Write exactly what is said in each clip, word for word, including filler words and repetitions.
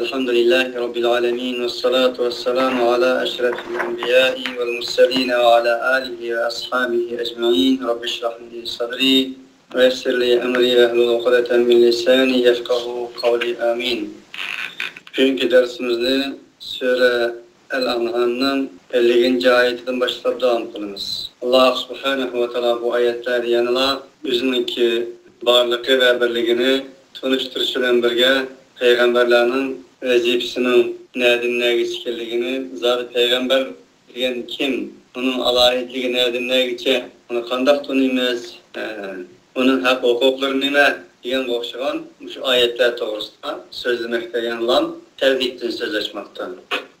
الحمد لله رب العالمين، والصلاة والسلام على أشرف الأنبياء والمرسلين وعلى آله وأصحابه أجمعين. رب اشرح لي صدري ويسر لي أمري واحلل عقدة من لساني يفقهوا قولي. آمين. بۈگۈنكى دەرسىمىزنى سۈرە ئەل ئەنئامنىڭ ئەللىكىنچى ئايىتىدىن باشلاپ داۋام قىلىمىز. ئاللاھ سۇبھانەھۇ ۋە تائالا بۇ ئايەتلەردە يەنىلا ئۆزىنىڭكى بارلىقى ۋە بىرلىكىنى تونۇشتۇرۇش بىلەن بىرگە، پەيغەمبەرلەرنىڭ ۋەزىپىسىنىڭ نەدىن نەگىچە ئىكەنلىكىنى، زادى پەيغەمبەر دېگەن كىم؟ ئۇنىڭ ئالاھىدىلىكى نەدىن نەگىچە؟ ئۇنى قانداق تونۇيمىز؟ ئە، ئۇنىڭ ھەق ھوقۇقلىرى نېمە؟ دېگەنگە ئوخشىغان مۇشۇ ئايەتلەر توغرىسىدا سۆزلىمەكتە، يەنىلا تەۋھىدتىن سۆزلەشمەكتە.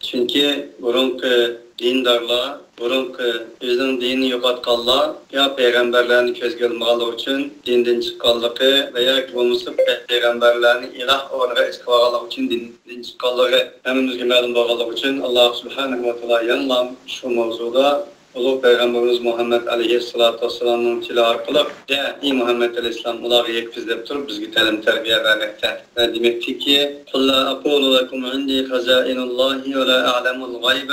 چۈنكى بۇرۇنقى دىندارلار، بۇرۇنقى ئۆزىنىڭ دىنىنى يوقاتقانلار يا پەيغەمبەرلەرنى كۆزگە ئىلمىغانلىقى ئۈچۈن دىندىن چىققانلىقى ۋە ياكى بولمىسا پەيغەمبەرلەرنى ئىلاھ ئورنىغا ئېتىقىپ ئالغانلىقى ئۈچۈن دىندىن چىققانلىقى ھەممىمىزگە مەلۇم بولغانلىقى ئۈچۈن، ئاللاھ سۇبھانەھۇ ۋە تائالا يەنىلا شۇ مەۋزۇدا ئۇلۇغ پەيغەمبىرىمىز مۇھەممەد ئەلەيھىسسالاتۇ ۋەسسالامنىڭ تىلى ئارقىلىق، دە، ئى مۇھەممەد ئەلەيھىسسالام، ئۇلارغا يەتكۈز دەپ تۇرۇپ بىزگە تەلىم تەربىيە بەرمەكتە ۋە دېمەكتىكى، قل لا أقول لكم عندي خزائن الله ولا أعلم الغيب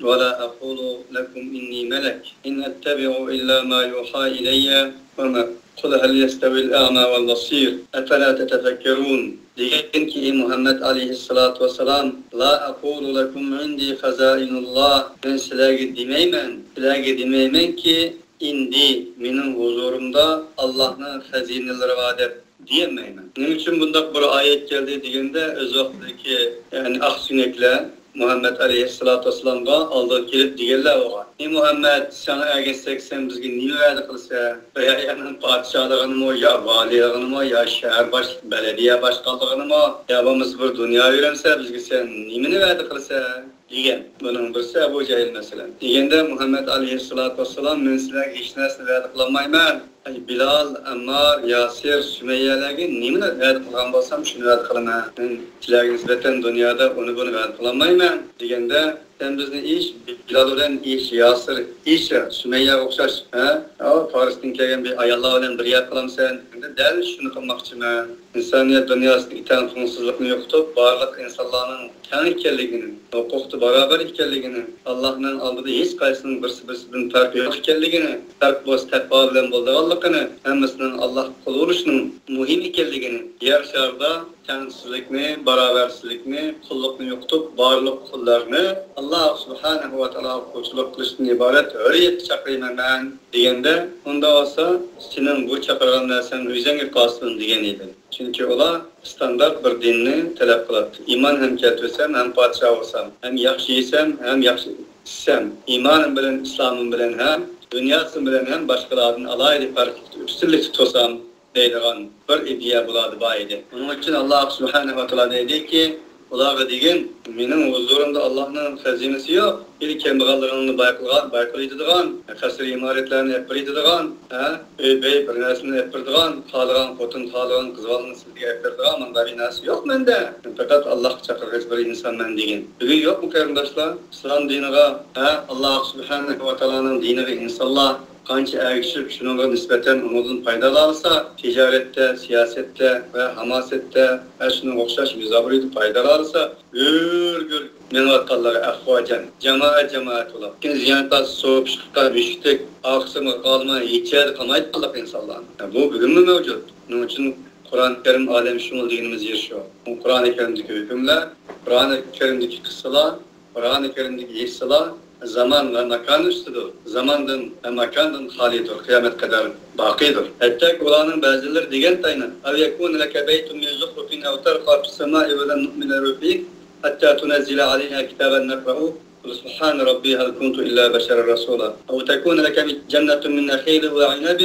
ولا أقول لكم إني ملك إن أتبع إلا ما يوحى إلي وما قل هل يستوي الأعمى والبصير أفلا تتفكرون دېگەنكى، ئى مۇھەممەد ئەلەيھىسسالاتۇ ۋەسسالام، لا أقول لكم عندي خزائن الله، مەن سىلەرگە دېمەيمەن، سىلەرگە دېمەيمەنكى، ئىندى، مېنىڭ ھۇزۇرۇمدا ئاللاھنىڭ خەزىنىلىرى بار دەپ دېيەلمەيمەن. نېمە ئۈچۈن بۇنداق بىر ئايەت كەلدى دېگەندە، ئۆز ۋاقتىدىكى، يەنى ئاقسۆڭەكلەر مۇھەممەد ئەلەيھىسسالاتۇ ۋەسسالامغا ئالدىغا كېلىپ دېگەنلەر بولغان، ئى مۇھەممەد، ساڭا ئەگەشسەك سەن بىزگە نېمە ۋەدە قىلىسەن؟ بىر يەرنىڭ پادىشاھلىقىنىمۇ، يا ۋالىيلىقىنىمۇ، يا شەھەر باش، بەلەدىيە باشقانلىقىنىمۇ، يا بولمىسا بىر دۇنيا بېرەمسەن بىزگە، سەن نېمىنى ۋەدە قىلىسەن؟ دېگەن. بۇنىڭ بىرسى ئەبۇ جەھىل، مەسىلەن. دېگەندە مۇھەممەد ئەلەيھىسسالاتۇ ۋەسسالام، مەن سىلەرگە ھېچ نەرسىنى ۋەدە قىلالمايمەن. ئەي بىلال، ئەممار، ياسىر، سۈمەييەلەرگە نېمىنى ۋەدە قىلغان بولسام، شۇنى ۋەدە قىلىمەن. مەن سىلەرگە نىسبەتەن دۇنيادا ئۇنى بۇنى ۋەدە قىلالمايمەن. دېگەندە، سەن بىزنى ھېچ بىلال بىلەن، ھېچ ياسىر، ھېچ سۈمەييەگە ئوخشاش، ھە؟ ئاۋۇ پارستىن كەلگەن بىر ئاياللار بىلەن بىر يەر قىلامسەن؟ دېگەندە، دەل شۇنى قىلماقچىمەن. ئىنسانىيەت دۇنياسىدىكى تەڭپۇڭسىزلىقنى يوقىتىپ، بارلىق ئىنسانلارنىڭ تەڭ ئىكەنلىكىنى، ھوقۇقتا باراۋەر ئىكەنلىكىنى، ئاللاھنىڭ ئالدىدا ھېچقايسىنىڭ بىرسى بىرسىدىن پەرقى يوق ئىكەنلىكىنى، پەرق بولسا تەقۋا بىلەن بولىدىغانلىقىنى، ھەممىسىنىڭ ئاللاھقا قۇل بولۇشنىڭ مۇھىم ئىكەنلىكىنى، يەر شارىدا تەڭسىزلىكنى، باراۋەرسىزلىكنى، قۇللۇقنى يوقىتىپ، بارلىق قۇللارنى ئاللاھ سۇبھانەھۇ ۋە تائالاغا قۇلچىلىق قىلىشتىن ئىبارەت ھۆرىيەتكە چاقىرىمەن مەن، دېگەندە، ئۇنداق بولسا سېنىڭ بۇ چاقىرغان نەرسەڭ ئۆزۈڭگە قالسۇن، دېگەن ئىدى. چۈنكى ئۇلار ئىستاندارت بىر دىننى تەلەپ قىلاتتى. ئىمان ھەم كەلتۈرسەم، ھەم پادىشاھ بولسام، ھەم ياخشى يېسەم، ھەم ياخشى ئىچسەم، ئىمانىم بىلەن، ئىسلامىم بىلەن ھەم دۇنياسىم بىلەن ھەم باشقىلاردىن ئالاھىدە پەرقلىكتە، ئۈستۈنلۈكتە تۇرسام دەيدىغان بىر ئىدىيە بۇلاردا بار ئىدى. ئۇنىڭ ئۈچۈن ئاللاھ سۇبھانەھۇ ۋە تائالا دەيدىكى، ئۇلارغا دېگىن، مېنىڭ ھۇزۇرۇمدا ئاللاھنىڭ خەزىنىسى يوق. ئىلى كەمبەغەللىرىڭنى باي قىلغان، باي قىلىۋېتىدىغان، قەسىر ئىمارەتلەرنى ئېلىپ بېرىدىغان، ھە، ئۆي بەي بىر نەرسىنى ئېلىپ بېرىدىغان، خالىغان خوتۇن، خالىغان قىز بالىنى سىزگە ئېلىپ بېرىدىغان مۇنداق بىر نەرسە يوق مەندە. پەقەت ئاللاھقا چاقىرغۇچى بىر ئىنسانمەن دېگىن. بۈگۈن يوقمۇ قېرىنداشلار؟ ئىسلام دىنىغا، ھە، ئاللاھ سۇبھانەھۇ ۋە تائالانىڭ دىنىغا ئىنسانلار قانچە ئەگىشىپ، شۇنىڭغا نىسبەتەن ئۇنىڭدىن پايدىلانسا، تىجارەتتە، سىياسەتتە ۋە ھاماسەتتە ۋە شۇنىڭغا ئوخشاش يۈز ئابرۇيدا پايدىلانسا، گۈر-گۈر مېڭىۋاتقانلىرى ئەفۋاجان، جامائەت-جامائەت بولۇپ، كېيىن زىيان تارتسا سوپۇشقا مۈشۈكتەك ئارقىسىغا قالماي ھېچ يەردە قالمايدىغانلىق ئىنسانلارنىڭ. بۇ بۈگۈنمۇ مەۋجۇت. شۇنىڭ ئۈچۈن قۇرئان كەرىم ئالەم شۇمۇل دېگىنىمىز يېرى شۇ. بۇ قۇرئان كەرىمدىكى ھۆكۈملەر، قۇرئان كەرىمدىكى قىسسىلار، قۇرئان كەرىمدىكى ھېسسىلار زامان ۋە ماكان ئۈستىدۇر. زاماندىن ۋە ماكاندىن خالىيدۇر، قىيامەت قەدەر باقىيدۇر. ھەتتاكى ئۇلارنىڭ بەزىلىرى دېگەن تايىنى، أو يكون لك بيت من زخرف أو ترقى في السماء ولن نؤمن لرقيك حتى تنزل علينا كتابا نقرؤه قل سبحان ربي هل كنت إلا بشرا رسولا أو تكون لك جنة من نخيل وعنب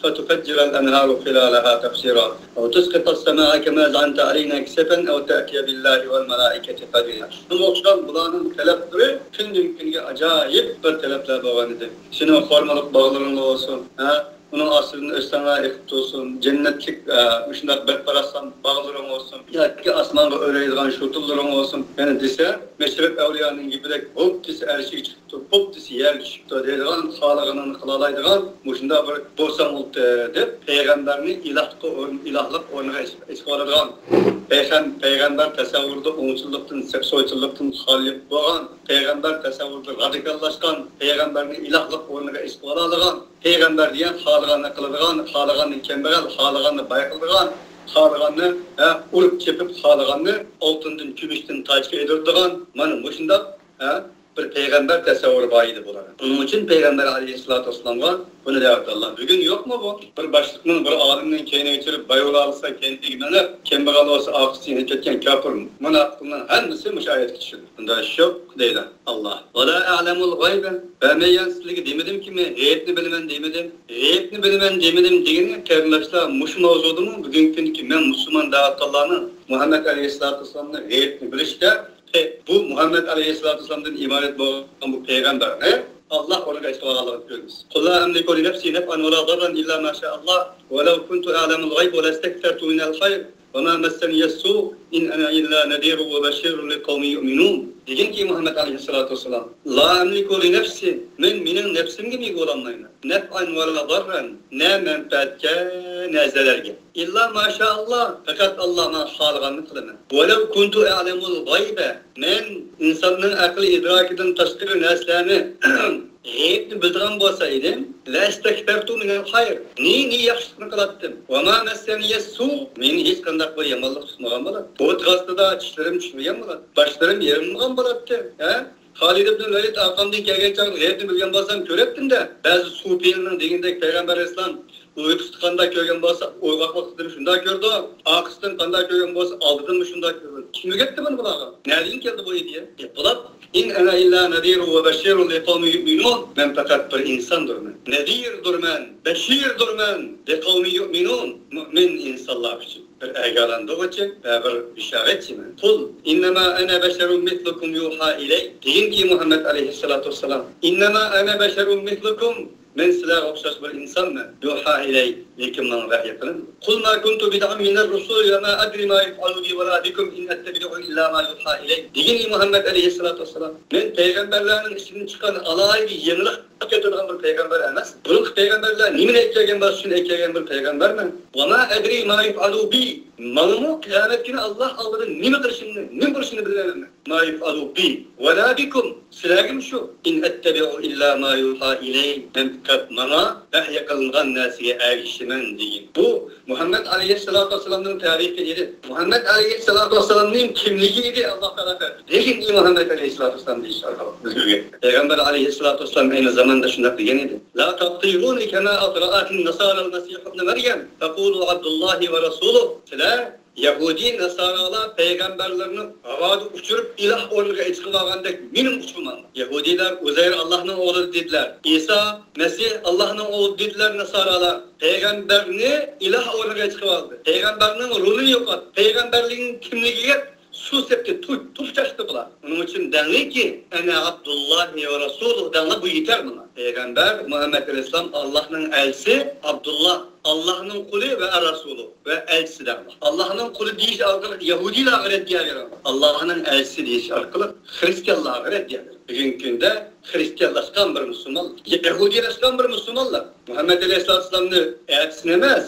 فتفجر الأنهار خلالها تفجيرا أو تسقط السماء كما زعمت علينا كسفا أو تأتي بالله والملائكة قبيلا. شۇنىڭغا ئوخشىغان بۇلارنىڭ تەلەپلىرى كۈندىن كۈنگە ئاجايىپ بىر تەلەپلەر بولغان ئىدى. سېنىڭ خورمىلىق باغلىرىڭ بولسۇن، ھە؟ ئۇنىڭ ئاستىدىن ئۆستەڭلار ئېقىپ تۇرسۇن، جەننەتلىك، ئە، مۇشۇنداق بەك پاراسلان باغلىرىڭ بولسۇن، ياكى ئاسمانغا ئۆرەيدىغان شۇتۇنلىرىڭ بولسۇن. يەنە دېسە، مەشرەپ ئەۋلىيانىڭ گېپىدەك، بوپتىسى ئەرشىگە چىقىپتۇ، بوپتىسى يەرگە چۈشۈپتۇ دەيدىغان، خالىغىنىنى قىلالايدىغان مۇشۇنداق بىر بولساڭ بوپتۇ دەپ، پەيغەمبەرنى ئىلاھقا ئورۇن، ئىلاھلىق ئورنىغا ئېتىپ، ئېتىپ ئالىدىغان، پەيغەم-، پەيغەمبەر تەسەۋۋۇرىدا ئوڭچىللىقتىن، سەپسوچىللىقتىن خالىي بولغان، پەيغەمبەر تەسەۋۋۇرىدا رادىكاللاشقان، پەيغەمبەرنى ئىلاھلىق ئورنىغا ئېسىپ ئالالىغان، پەيغەمبەر دېگەن خالىغاننى قىلىدىغان، خالىغاننى كەمبەغەل، خالىغاننى باي قىلىدىغان، خالىغاننى، ھە، ئۇرۇپ چېپىپ، خالىغاننى ئالتۇندىن، كۈمۈشتىن تاجقا ئېدىرىدىغان، مانا مۇشۇنداق، ھە، بىر پەيغەمبەر تەسەۋۋۇرى بار ئىدى بۇلار. بۇنىڭ ئۈچۈن پەيغەمبەر ئەلەيھىسسالاتۇ ۋەسسالامغا بۇنى دەۋاتىدۇ ئاللا. بۈگۈن يوقمۇ بۇ؟ بىر باشلىقنىڭ، بىر ئالىمنىڭ كەينىگە چۈشۈپ، باي بولالىسا كەينىگە مېڭىپ، كەمبەغەل بولسا ئارقىسىنى ئېلىپ كەتكەن كاپىر، مۇناپىقلارنىڭ ھەممىسى مۇشۇ ئايەتكە چۈشىدۇ. بۇنداق ئىش يوق دەيدۇ ئاللا. ۋەلا ئەلەمۇل غەيبە. بەرمەيمەن سىزلەرگە دېمىدىمكىمەن؟ غەيىبنى بىلىمەن دېمىدىم؟ غەيىبنى بىلىمەن دېمىدىم دېگىنى، قېرىنداشلار، مۇشۇ ماۋزۇدىمۇ بۈگۈنكى كۈندىكى مەن مۇسۇلمان دەۋاتقانلارنىڭ مۇھەممەد ئەلەيھىسسالاتۇ ۋەسسالامنى غەيىبنى بىلىشتە، بۇ مۇھەممەد ئەلەيھىسسالاتۇ ۋەسسالامدىن ئىبارەت بولغان بۇ پەيغەمبەرنى ئاللا ئورنىغا ئېسىپ ئالغانلىقىنى كۆرىمىز. قۇل لا ئەملىكۇ لىنەفسى نەفئەن ۋەلا زەررەن ئىللا ما شائاللا ۋەلەۋ كۇنتۇ ئەلەمۇل غەيب ۋەلەستەكسەرتۇ مىنەل خەير ۋەما مەسسەنىيەسسۇ ئىن ئەنە ئىللا نەزىرۇ ۋە بەشىرۇ لىقەۋمى يۇئمىنۇن. دېگىنكى مۇھەممەد ئەلەيھىسسالاتۇ ۋەسسالام، لا ئەملىكۇ لىنەفسى، مەن مېنىڭ نەپسىمگىمۇ ئىگە بولالمايمەن. نەفئەن ۋەلا زەررەن، نە مەنپەئەتكە، نە زەرەرگە. ئىللا ماشائاللا، پەقەت ئاللا ماڭا خالىغاننى قىلىمەن. ۋەلەۋ كۇنتۇ ئەلەمۇل غەيبە، مەن ئىنساننىڭ ئەقلى ئىدراكىدىن تاشقىرى نەرسىلەرنى غەيىبنى بىلىدىغان بولسا ئىدىم، لەستەكسەرتۇ مىنەل خەير، نى نى ياخشىلىقنى قىلاتتىم. ۋەما مەسسەنىيەسسۇ، مېنى ھېچقانداق بىر يامانلىق تۇتمىغان بولاتتى. ئوت ئاستىدا چىشلىرىم چۈشمىگەن بولاتتى. باشلىرىم يېرىلمىغان بولاتتى. ھە؟ خالىد ئىبن ۋەلىد ئارقامدىن كەلگەن چاغدا غەيىبنى بىلگەن بولسام كۆرەتتىم-دە. بەزى سۇپىيلارنىڭ دېگىنىدەك پەيغەمبەر ئەلەيھىسسالام ئۇيقۇسىدا قانداق كۆرگەن بولسا، ئويغاقلىقتىمۇ شۇنداق كۆرىدۇ، ئارقىسىدىن قانداق كۆرگەن بولسا، ئالدىدىنمۇ شۇنداق كۆرىدۇ. كىم ئۆگەتتى بۇنى بۇلارغا؟ نەدىن كەلدى بۇ ئىدىيە؟ گەپ بولۇپ، ئىن ئەنە ئىللا نەزىرۇ ۋە بەشىرۇ لىقەۋمى يۇئمىنۇن. مەن پەقەت بىر ئىنساندۇرمەن. نەزىردۇرمەن، بەشىردۇرمەن، لىقەۋمى يۇئمىنۇن. مۇئمىن ئىنسانلار ئۈچۈن. بىر ئاگاھلاندۇرغۇچى ۋە بىر بېشارەتچىمەن. قۇل ئىننەما ئەنە بەشەرۇن مىسلۇكۇم يۇھا ئىلەي. دېگىنكى، مۇھەممەد ئەلەيھىسسالاتۇ ۋەسسالام، ئىننەما ئەنە بەشەرۇن مىسلۇكۇم، مەن سىلەرگە ئوخشاش بىر ئىنسانمەن. يۇھا ئىلەي، لېكىن ماڭا ۋەھىي قىلىندى. قۇل ما كۇنتۇ بىدئەن مىنەر رۇسۇلى ۋە ما ئەدرى ما يۇفئەلۇ بى ۋە لا بىكۇم ئىن ئەتتەبىئۇ ئىللا ما يۇھا ئىلەي. دېگىن، ئى مۇھەممەد ئەلەيھىسسالاتۇ ۋەسسالام، مەن پەيغەمبەرلەرنىڭ ئىچىدىن چىققان ئالاھىدە يېڭىلىق كەلتۈرىدىغان بىر پەيغەمبەر ئەمەس. بۇرۇنقى پەيغەمبەرلەر نېمىنى ئېيتكەلگەن بولسا، شۇنى ئېيتكەلگەن بىر پەيغەمبەرمەن. ۋە ما ئەدرى ما يۇفئەلۇ بى. ماڭىمۇ قىيامەت كۈنى ئاللا ئالدىدا نېمە قىلىشىمنى، نېمە بولۇشىنى بىلمەيمەن. ما يۇفئەلۇ بى ۋە لا بىكۇم. سىلەرگىمۇ شۇ. ئىن ئەتتەبىئۇ ئىللا ما يۇھا ئىلەي. مەن پەقەت ماڭا ۋەھيى قىلىنغان نەرسىگە ئەگىشىمەن دېگەن. بۇ مۇھەممەد ئەلەيھىسسالاتۇ ۋەسسالامنىڭ تەرىپى ئىدى. مۇھەممەد ئەلەيھىسسالاتۇ ۋەسسالامنىڭ كىملىكى ئىدى، ئاللا تائالا تەرىپى. لېكىن ئى مۇھەممەد ئەلەيھىسسالاتۇ ۋەسسالام دېيىش ئارقىلىق بىزگە ئۆگەتتى. پەيغەمبەر ئەلەيھىسسالاتۇ ۋەسسالام ئەينى زاماندا شۇنداق دېگەن ئىدى. لا تەتتىرۇنى كەما ئەترەئەتىن نەسارەل مەسىھ ئىبنە مەريەم. فەقۇلۇ ئەبدۇللاھى ۋە رەسۇلۇھ. سىلەر يەھۇدىي ناسارالار پەيغەمبەرلىرىنى ھاۋادا ئۇچۇرۇپ ئىلاھ ئورنىغا ئېتىقىپ ئالغاندەك مېنىمۇ ئۇچۇرماڭلار. يەھۇدىيلار ئۇزەير ئاللاھنىڭ ئوغلى دېدىلەر. ئىسا مەسىھ ئاللاھنىڭ ئوغلى دېدىلەر ناسارالار. پەيغەمبەرنى ئىلاھ ئورنىغا چىقىرىۋالدى. پەيغەمبەرنىڭ رولىنى يوقاتتى. پەيغەمبەرلىكنىڭ كىملىكىگە سۇ سەپتى، تۇ-، تۇپ چاچتى بۇلار. ئۇنىڭ ئۈچۈن دەڭلىكى، ئەنە ئابدۇللاھى ۋە رەسۇلۇھ دەڭلار، بۇ يېتەر ماڭا. پەيغەمبەر مۇھەممەد ئەلەيھىسسالام ئاللاھنىڭ ئەلچىسى، ئابدۇللاھ ئاللاھنىڭ قۇلى ۋە رەسۇلۇھ ۋە ئەلچىسى دەڭلار. ئاللاھنىڭ قۇلى دېيىش ئارقىلىق يەھۇدىيلارغا رەددىيە بېرىڭلار. ئاللاھنىڭ ئەلچىسى دېيىش ئارقىلىق خرىستىيانلارغا رەددىيە بېرىڭ. بۈگۈنكى كۈندە خرىستىيانلاشقان بىر مۇسۇلمان، يەھۇدىيلاشقان بىر مۇسۇلمانلار مۇھەممەد ئەلەيھىسسالامنى ئەتىسىنى ئەمەس،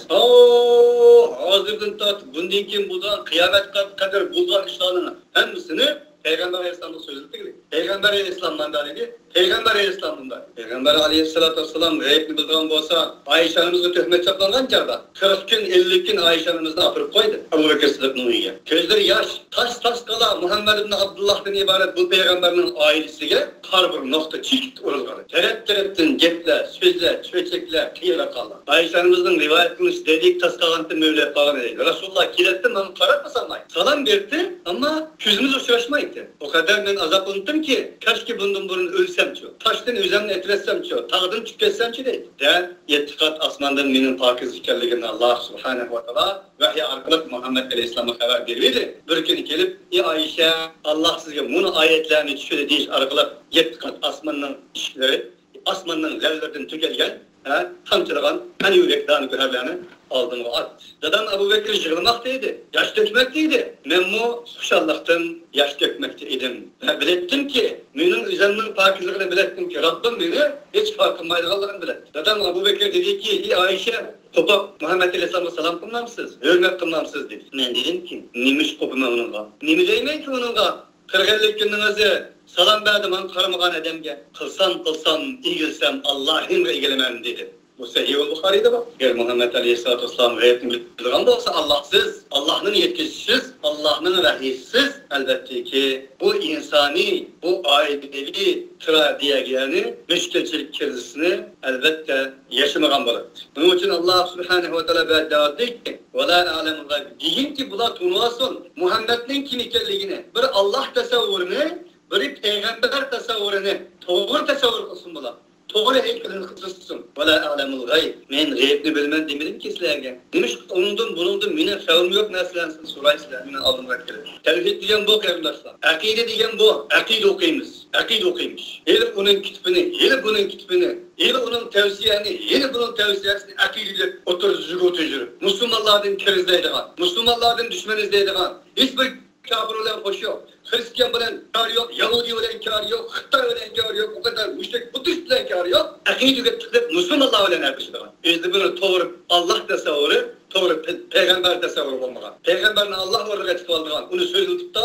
ھازىردىن تارتىپ بۇندىن كېيىن بولىدىغان، قىيامەتكە قەدەر بولىدىغان ئىشلارنىڭ ھەممىسىنى پەيغەمبەر ئەلەيھىسسالامغا سۆزلىدى. پەيغەمبەر ئەلەيھىسسالام مانداق دېدى، پەيغەمبەر ئەلەيھىسسالام مۇنداق دېدى. پەيغەمبەر ئەلەيھىسسالاتۇ ۋەسسالام غەيىبنى بىلىدىغان بولسا، ئائىشە ئانىمىزغا تۆھمەت چاپلانغان چاغدا قىرىق كۈن، ئەللىك كۈن ئائىشە ئانىمىزنى ئاپىرىپ قويدى ئەبۇ بەكرى سىددىقنىڭ ئۆيىگە. كۆزلىرى ياش، تاس-تاس قالا مۇھەممەد ئىبن ئابدۇللاھتىن ئىبارەت بۇ پەيغەمبەرنىڭ ئائىلىسىگە قارا بىر نۇقتا چېكىت ئۇرۇلغان. تەرەپ-تەرەپتىن گەپلەر، سۆزلەر، چۆچەكلەر، قىيىلىقالار. ئائىشە ئانىمىزنىڭ رىۋايەت قىلىش دەيدىكى تاس قالغانتىن مۆۋلەت قالغان ئىدى. رەسۇلۇللا كېلەتتى، ماڭا قاراپمۇ سالمايتتى. سالام بېرەتتى، ئەمما كۆزىمىز ئۇچراشمايتتى. ئۇ قەدەر مەن ئازابلىنىپتىمكى، كاشكى بۇندىن بۇرۇن ئۆلسەمچۇ، تاشتىن ئۆزۈمنى ئېتىۋەتسەمچۇ، تاغدىن چۈشۈپ كەتسەمچۇ دەيتتى. دە، يەتتە قات ئاسماندىن مېنىڭ پاكىز ئىكەنلىكىمنى ئاللا سۇبھانەھۇ ۋە تائالا ۋەھيى ئارقىلىق مۇھەممەد ئەلەيھىسسالامغا خەۋەر بېرىۋىدى. بىر كۈنى كېلىپ، ئى ئائىشە، ئاللا سىزگە مۇنۇ ئايەتلەرنى چۈشۈردى دېيىش ئارقىلىق يەتتە قات ئاسماننىڭ ئىشىكلىرى، ئاسماننىڭ لەۋلىرىدىن تۆكۈلگەن، ھە، تامچىلىغان قان يۈرەك دانە گۆھەرلەرنى ئالدىمغا ئاتتى. دادام ئەبۇ بەكرى يىغلىماقتا ئىدى، ياش تۆكمەكتە ئىدى. مەنمۇ خۇشاللىقتىن ياش تۆكمەكتە ئىدىم ۋە بىلەتتىمكى، مېنىڭ ئۆزۈمنىڭ پاكىزلىقىنى بىلەتتىمكى، رەببىم مېنى ھېچ خار قىلمايدىغانلىقىنى بىلەتتىم. دادام ئەبۇ بەكرى دېدىكى، ئى ئائىشە، قوپۇپ، مۇھەممەد ئەلەيھىسسالامغا سالام قىلمامسىز، ھۆرمەت قىلمامسىز دېدى. مەن دېدىمكى، نېمە ئىش قوپىمەن ئۇنىڭغا؟ نېمە دەيمەنكى ئۇنىڭغا؟ قىرىق يىللىك كۈننىڭ ئۆزى سالام بەردى ماڭا قارىمىغان ئادەمگە. قىلسام قىلسام، ئېگىلسەم ئاللاھىمغا ئېگىلىمەن دېدى. بۇ سەھىھۇل بۇخارىيدا بار. ئەگەر مۇھەممەد ئەلەيھىسسالاتۇ ۋەسسالام غەيبنى بىلىدىغان بولسا، ئاللاھسىز، ئاللاھنىڭ يەتكۈزۈشىسىز، ئاللاھنىڭ ۋەھىيسىز، ئەلۋەتتىكى، بۇ ئىنسانىي، بۇ ئائىلىۋى تراگېدىيەنى، مۈشكۈلچىلىك كىرىزىسىنى ئەلۋەتتە ياشىمىغان بولاتتى. شۇنىڭ ئۈچۈن ئاللاھ سۇبھانەھۇ ۋە تائالا بۇ يەردە دەۋاتىدۇكى، ۋەلا ئەلەمۇل غەيب. دېگىنكى، بۇلار تونۇۋالسۇن مۇھەممەدنىڭ كىم ئىكەنلىكىنى. بىرى ئاللاھ تەسەۋۋۇرىنى، بىرى پەيغەمبەر تەسەۋۋۇرىنى، توغرا تەسەۋۋۇر قىلسۇن بۇلار. توغرا ھېيتقىلىنى قىلسۇن. ۋەلا ئەلەمۇل غەيب. مەن غەيبنى بىلىمەن دېمىدىمكى سىلەرگە. نېمىشقا ئۇنىڭدىن، بۇنىڭدىن مېنىڭ خەۋىرىم يوق نەرسىلەرنى سىلەر سورايسىلەر، مېنىڭ ئالدىمغا كېلىپ. تەۋھىد دېگەن بۇ، قېرىنداشلار. ئەقىدە دېگەن بۇ. ئەقىدە ئوقۇيمىز. ئەقىدە ئوقۇيمىز. ھېلى ئۇنىڭ كىتابىنى، ھېلى بۇنىڭ كىتابىنى، ھېلى ئۇنىڭ تەۋسىيەنى، ھېلى بۇنىڭ تەۋسىيەسىنى ئەقىدە دەپ ئوتتۇرىسىدا يۈگۈرتۈپ يۈرۈپ، مۇسۇلمانلاردىن كىر ئىزدەيدىغان، مۇسۇلمانلاردىن دۈشمەن ئىزدەيدىغان، ھېچبىر كاپىر بىلەن خوشى يوق. خرىستىيان بىلەن كارى يوق، يەھۇدىي بىلەن كارى يوق، خىتاي بىلەن كارى يوق، ئۇ قەدەر مۇشرىك بۇددىست بىلەن كارى يوق. ئەقىدىگە تىقىلىپ مۇسۇلمانلار بىلەن ئەپلىشىدىغان. ئۆزى بىر توغرا ئاللاھ تەسەۋۋۇرى، توغرا پە-، پەيغەمبەر تەسەۋۋۇرى بولمىغان. پەيغەمبەرنى ئاللاھ ئورنىغا ئېتىۋالىدىغان، ئۇنى سۆزلىتىپ تا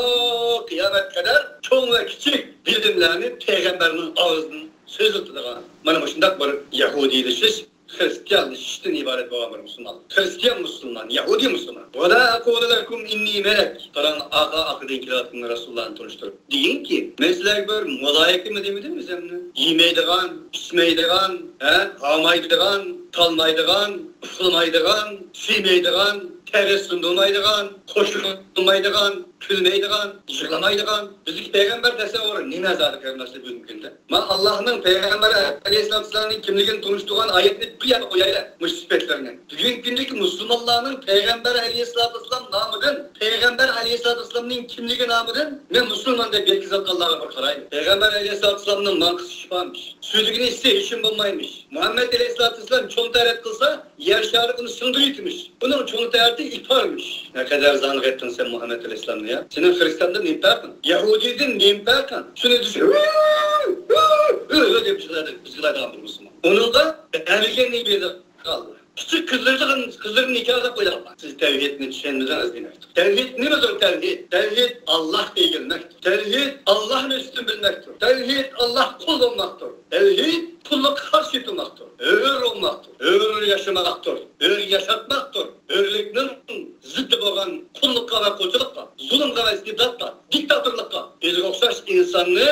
قىيامەتكە قەدەر چوڭ ۋە كىچىك بىلىملەرنى پەيغەمبەرنىڭ ئاغزىدىن سۆزلىتىدىغان. مانا مۇشۇنداق بىر يەھۇدىيلىشىش، خرىستىيانلىشىشتىن ئىبارەت بولغان بىر مۇسۇلمان. خرىستىيان مۇسۇلمان، يەھۇدىي مۇسۇلمان. ۋەلا ئەقۇلۇ لەكۇم ئىننى مەلەك. قاراڭ، ئارقا-ئارقىدىن كېلىۋاتقان رەسۇللارنى تونۇشتۇرۇپ. دېگىنكى، مەن سىلەرگە بىر مالايىكىمۇ دېمىدىم ئۆزۈمنى. يېمەيدىغان، ئىچمەيدىغان، ھە، ھارمايدىغان، تالمايدىغان، ئۇخلىمايدىغان، سۆيمەيدىغان، تەرەت سۇندۇرمايدىغان، قوشۇق قىلمايدىغان، كۈلمەيدىغان، يىغلىمايدىغان. بىزدىكى پەيغەمبەر تەسەۋۋۇرى نېمە زادى، قېرىنداشلار، بۈگۈنكى كۈندە؟ ما ئاللاھنىڭ پەيغەمبەرى ئەلەيھىسسالاتۇ ۋەسسالامنىڭ كىملىكىنى تونۇشتۇرغان ئايەتنى بىر يەردە قويايلى، مۇشۇ سۈپەتلەرنى. بۈگۈنكى كۈندىكى مۇسۇلمانلارنىڭ پەيغەمبەر ئەلەيھىسسالاتۇ ۋەسسالام نامىدىن، پەيغەمبەر ئەلەيھىسسالاتۇ ۋەسسالامنىڭ كىملىكى نامىدىن مەن مۇسۇلمان دەپ يەتكۈزۈۋاتقانلارغا بىر قارايلى. پەيغەمبەر ئەلەيھىسسالاتۇ ۋەسسالامنىڭ ماڭقىسى شىپامىش، سۈيدۈكىنى ئىچسە ھېشىم بولمايمىش. مۇھەممەد ئەلەيھىسسالاتۇ ۋەسسالام چوڭ تەرەت قىلسا، يەر شارى ئۇنى سىڭدۈرۈۋېتىمىش. ئۇنىڭ چوڭ تەرىتى ئىپارمىش. نەقەدەر زان قىلدىڭ سەن مۇھەممەد ئەلەيھىسسالامنى يا. سېنىڭ خرىستىياندىن نېمە پەرقىڭ؟ يەھۇدىيدىن نېمە پەرقىڭ؟ شۇنى دېسە، ھۆ، ھۆ، ھۆ دەپ يىغلايدىغان، يىغلايدىغان بىر مۇسۇلمان. ئۇنىڭغا بەرگەن نېمە بېرىدىغان؟ كىچىك قىزلىرىغا، قىزلىرىنى نىكاھلاپ قويۇلغان. سىز تەۋھىدنى چۈشەنمىدىڭىز دېمەكتۇر. تەۋھىد نېمىدۇر تەۋھىد؟ تەۋھىد ئاللاھقا ئېگىلمەكتۇر. تەۋھىد ئاللاھنى ئۈستۈن بىلمەكتۇر. تەۋھىد ئاللاھقا قۇل بولماقتۇر. تەۋھىد قۇللۇققا قارشى تۇرماقتۇر. ھۆر بولماقتۇر. ھۆر ياشىماقتۇر. ھۆر ياشاتماقتۇر. ھۆرلۈكنىڭ زىددى بولغان قۇللۇققا ۋە قۇلچىلىققا، زۇلۇمغا ۋە ئىستىبداتقا، دىكتاتورلۇققا، ئۆزىگە ئوخشاش ئىنساننى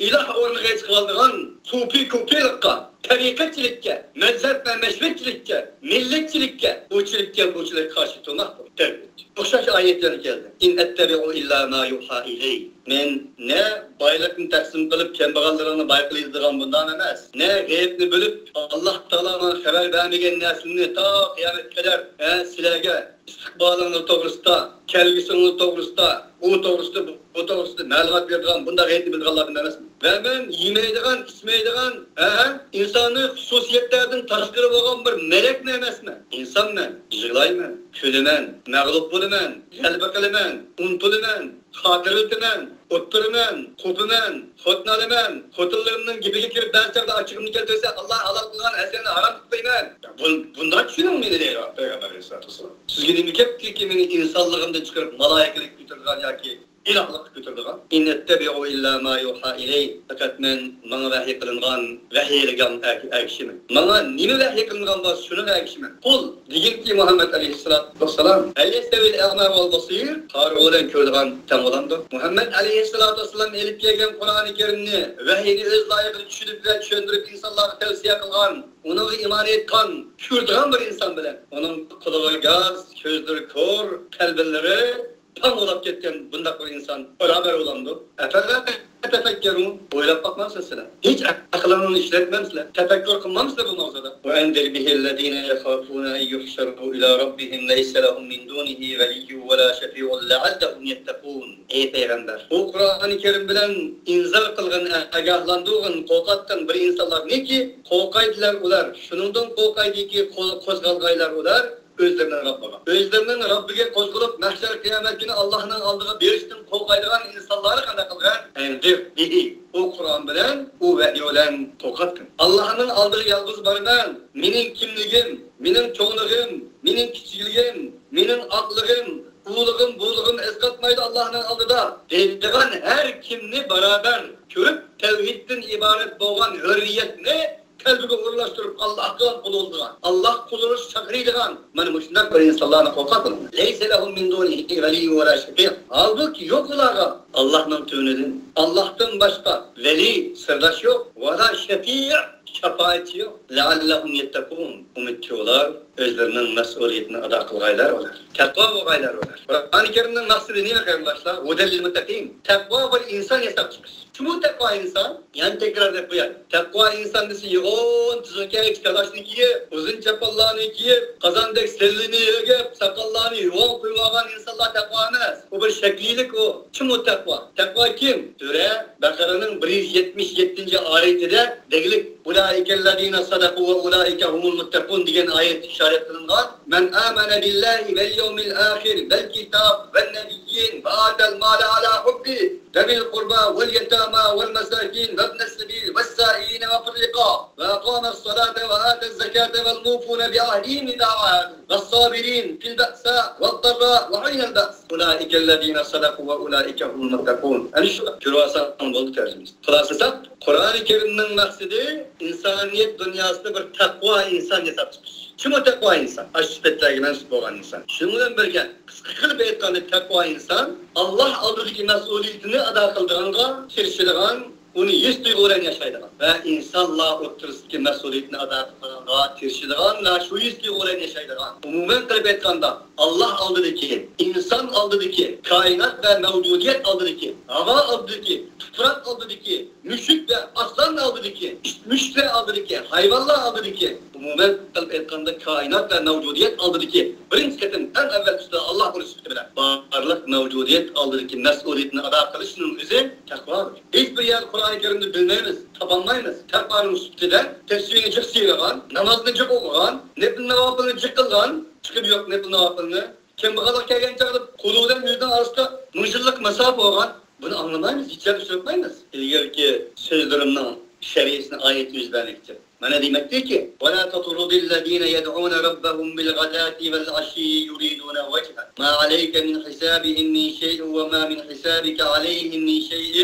ئىلاھ ئورنىغا چىقىۋالىدىغان سۇپى كۇپىلىققا، تەرىقەتچىلىككە، مەزھەپ ۋە مەشرەپچىلىككە، مىللەتچىلىككە، ئۇچىلىككە، بۇچىلىككە قارشى تۇرماقتۇر. تەۋھىد. ئوخشاش ئايەتلەر كەلدى. ئىن ئەتتەبىئۇ ئىللا ما يۇھا ئىلەي. مەن نە بايلىقنى تەقسىم قىلىپ، كەمبەغەللىرىڭنى باي قىلىدىغان بۇنداق ئەمەس. نە غەيىبنى بىلىپ، ئاللاھ تائالا ماڭا خەۋەر بەرمىگەن نەرسىنى تا قىيامەتكە قەدەر، ھە، سىلەرگە ئىستىقبالىڭلار توغرىسىدا، كەلگۈسىڭلار توغرىسىدا، ئۇ توغرىسىدا، بۇ توغرىسىدا مەلۇمات بېرىدىغان بۇنداق غەيىبنى بىلىدىغانلاردىن ئەمەسمەن. ۋە مەن يېمەيدىغان، ئىچمەيدىغان، ھە، ئىنسانىي خۇسۇسىيەتلەردىن تاشقىرى بولغان بىر مەلەكمۇ ئەمەسمەن. ئىنسانمەن، يىغلايمەن، كۈلىمەن، مەغلۇپ بولىمەن، غەلىبە قىلىمەن، ئۇنتۇلىمەن، خاتىرىلىتىمەن، ئولتۇرىمەن، قوپىمەن، خوتۇن ئالىمەن، خوتۇنلىرىمنىڭ گېپىگە كىرىپ، بەزى چاغدا ئاچچىقىمنى كەلتۈرسە، ئاللاھ ھالال قىلغان ھەرىسىنى ھارام قىلىپ قويىمەن. بۇ-، بۇنداق چۈشىنىڭ مېنى دەيدۇ پەيغەمبەر ئەلەيھىسسالاتۇ ۋەسسالام. سىزگە نېمە گەپكى، مېنى ئىنسانلىقىمدىن چىقىرىپ، مالايىكىلىككە كۆتۈرىدىغان ياكى ئىلاھلىققا كۆتۈرىدىغان؟ ئىن ئەتتەبىئۇ ئىللا ما يۇھا ئىلەي. پەقەت مەن ماڭا ۋەھىي قىلىنغان ۋەھىيلىرىگە ئەگ-، ئەگىشىمەن. ماڭا نېمە ۋەھىي قىلىنغان بولسا، شۇنىڭغا ئەگىشىمەن. قۇل، دېگىنكى، مۇھەممەد ئەلەيھىسسالاتۇ ۋەسسالام، ھەل يەستەۋىل ئەما ۋەل بەسىر؟ قارىغۇ بىلەن كۆرىدىغان تەڭ بولامدۇ؟ مۇھەممەد ئەلەيھىسسالاتۇ ۋەسسالام ئېلىپ كەلگەن قۇرئانى كەرىمنى، ۋەھىينى ئۆز لايىقىدا چۈشىنىپ ۋە چۈشەندۈرۈپ ئىنسانلارغا تەۋسىيە قىلغان، ئۇنىڭغا ئىمان ئېيتقان، كۆرىدىغان بىر ئىنسان بىلەن، ئۇنىڭ قۇلىقى گاس، كۆزلىرى كور، قەلبىلىرى پاڭ بولاپ كەتكەن بۇنداق بىر ئىنسان بارابەر بولامدۇ؟ ئەفەلا تەتەفەككەرۇن، ئويلاپ باقمامسىلەر سىلەر؟ ھېچ ئەقلىڭلارنى ئىشلەتمەمسىلەر؟ تەپەككۇر قىلمامسىلەر بۇ ماۋزۇدا؟ ۋەئەنزىر بىھىللەزىنە يەخافۇنە ئەن يۇھشەرۇ ئىلا رەببىھىم لەيسە لەھۇم مىن دۇنىھى ۋەلىييۇن ۋەلا شەفىئۇن لەئەللەھۇم يەتتەقۇن. ئەي پەيغەمبەر، بۇ قۇرئانى كەرىم بىلەن ئىنزار قىلغىن، ئاگاھلاندۇرغىن، قورقاتقىن بىر ئىنسانلارنىكى، قورقايدىلەر ئۇلار، شۇنىڭدىن قورقايدىكى، قو-، قوزغالغايلار ئۇلار، ئۆزلىرىنىڭ رەببىگە. ئۆزلىرىنىڭ رەببىگە قوزغىلىپ، مەھشەر قىيامەت كۈنى ئاللاھنىڭ ئالدىغا بېرىشتىن قورقايدىغان ئىنسانلارنى قانداق قىلغان؟ ئەنزىر بىھى. ئۇ قۇرئان بىلەن، ئۇ ۋەھىي بىلەن قورقاتتىم. ئاللاھنىڭ ئالدىغا يالغۇز بارىمەن، مېنىڭ كىملىكىم، مېنىڭ چوڭلۇقۇم، مېنىڭ كىچىكلىكىم، مېنىڭ ئاقلىقىم، ئۇلۇغۇم، بۇلۇغۇم ئەسقاتمايدۇ ئاللاھنىڭ ئالدىدا دەيدىغان ھەر كىمنى بارابەر كۆرۈپ، تەۋھىدتىن ئىبارەت بولغان ھۆررىيەتنى قەلبىگە ئورۇنلاشتۇرۇپ، ئاللاھقا قۇل بولىدىغان، ئاللاھ قۇل بولۇشقا چاقىرىدىغان، مانا مۇشۇنداق بىر ئىنسانلارنى قورقاتىڭ. لەيسە لەھۇم مىن دۇنىھى ۋەلىييۇن ۋەلا شەفىئ. ھالبۇكى، يوق ئۇلارغا ئاللاھنىڭ تۆۋىنىدىن، ئاللاھتىن باشقا ۋەلىي، سىرداش يوق، ۋەلا شەفىئ، شاپائەتچى يوق. لەئەللەھۇم يەتتەقۇن. ئۈمىدكى ئۇلار ئۆزلىرىنىڭ مەسئۇلىيىتىنى ئادا قىلغايلار ئۇلار. تەقۋا بولغايلار ئۇلار. قۇرئانى كەرىمنىڭ مەقسىتى نېمە، قېرىنداشلار؟ ھۇدەل لىل مۇتتەقىن. تەقۋا بىر ئىنسان ياساپ چىقىش. شۇمۇ تەقۋا ئىنسان؟ يەنە تەكرارلاپ قوياي. تەقۋا ئىنسان دېسە، يوغان تۈزۈكەي كالاچنى كىيىپ، ئۇزۇن چاپانلارنى كىيىپ، قازاندەك سەللىنى يېگىپ، ساقاللارنى يوغان قويۇۋالغان ئىنسانلار تەقۋا ئەمەس. ئۇ بىر شەكلىيلىك ئۇ. كىم ئۇ تەقۋا؟ تەقۋا كىم؟ سۈرە بەقەرەنىڭ بىر يۈز يەتمىش يەتتىنچى ئايىتىدە دېگۈلۈك، ئۇلائىكەللەزىنە سەدەقۇ ۋە ئۇلائىكە ھۇمۇل مۇتتەقۇن دېگەن ئايەت ئىشارەت قىلىنغان. مەن ئامەنە بىللاھى ۋەل يەۋمىل ئاخىر ۋەل كىتاب ۋەن نەبىيين ۋە ئاتەل مالە ئالا ھۇببى ذويل قۇربا ۋەل يەتامە ۋەل مەساكىن ۋەبنەس سەبىل ۋەسسائىلىنە ۋەفىر رىقاب ۋە ئەقامەس سەلاةە ۋە ئاتەز زەكاتە ۋەل مۇفۇنە بىئەھدىھىم ئىزا ئاھەدۇ ۋەس سابىرىن فىل بەئسا ۋەد دەررا ۋە ھىنەل بەئس ئۇلائىكەللەزىنە سەدەقۇ ۋە ئۇلائىكە ھۇمۇل مۇتتەقۇن. ئەنە شۇ كۆرۈۋالساڭ بولدى تەرجىمىسى. خۇلاسىلىساق، قۇرئانى كەرىمنىڭ مەقسىتى ئىنسانىيەت دۇنياسىدا بىر تەقۋا ئىنسان ياساپ چىقىش. كىم ئۇ تەقۋا ئىنسان؟ ئاشۇ سۈپەتلەرگە مەنسۇپ بولغان ئىنسان. شۇنىڭ بىلەن بىرگە، قىسقا قىلىپ ئېيتقاندا، تەقۋا ئىنسان ئاللاھ ئالدىدىكى مەسئۇلىيىتىنى ئادا قىلىدىغانغا تىرىشىدىغان، ئۇنى ھېس تۇيغۇ بىلەن ياشايدىغان ۋە ئىنسانلار ئوتتۇرىسىدىكى مەسئۇلىيىتىنى ئادا قىلىدىغانغا تىرىشىدىغان ۋە شۇ ھېس تۇيغۇ بىلەن ياشايدىغان، ئومۇمەن قىلىپ ئېيتقاندا، ئاللاھ ئالدىدىكى، ئىنسان ئالدىدىكى، كائىنات ۋە مەۋجۇدىيەت ئالدىدىكى، ھاۋا ئالدىدىكى، تۇپراق ئالدىدىكى، مۈشۈك ۋە ئاسلان ئالدىدىكى، مۈشۈكلەر ئالدىدىكى، ھايۋانلار ئالدىدىكى، ئومۇمەن قىلىپ ئېيتقاندا، كائىنات ۋە مەۋجۇدىيەت ئالدىدىكى بىرىنچى قېتىم ئەڭ ئەۋۋەل ئۈستىدە ئاللاھ بولۇش سۈپىتى بىلەن بارلىق مەۋجۇدىيەت ئالدىدىكى مەسئۇلىيىتىنى ئادا قىلىشنىڭ ئۆزى تەقۋادۇر. ھېچ بىر يەردە قۇرئانى كەرىمدە بىلمەيمىز، تاپالمايمىز تەقۋانىڭ سۈپىتىدە تەسبىھنى جىق سىيرىغان، نامازنى جىق ئوقۇغان، نەپلى ناۋاپىلنى جىق قىلغان، چىقىپ يوق نەپلى ناۋاپىلنى، كەمبەغەللىق كەلگەن چاغدا قۇلۇ بىلەن يۈزنىڭ ئارىسىدا مىڭ يىللىق مەساپە بولغان، بۇنى ئاڭلىمايمىز، ھېچ يەردە ئۇچراتمايمىز. ئىلگىرىكى سۆزلىرىمنىڭ شەرھىسىنى ئايەت يۈز بەرمەكچى. مانا دېمەكتىكى، ولا تطرد الذين يدعون ربهم بالغداة والعشي يريدون وجهه ما عليك من حسابهم من شيء وما من حسابك عليهم من شيء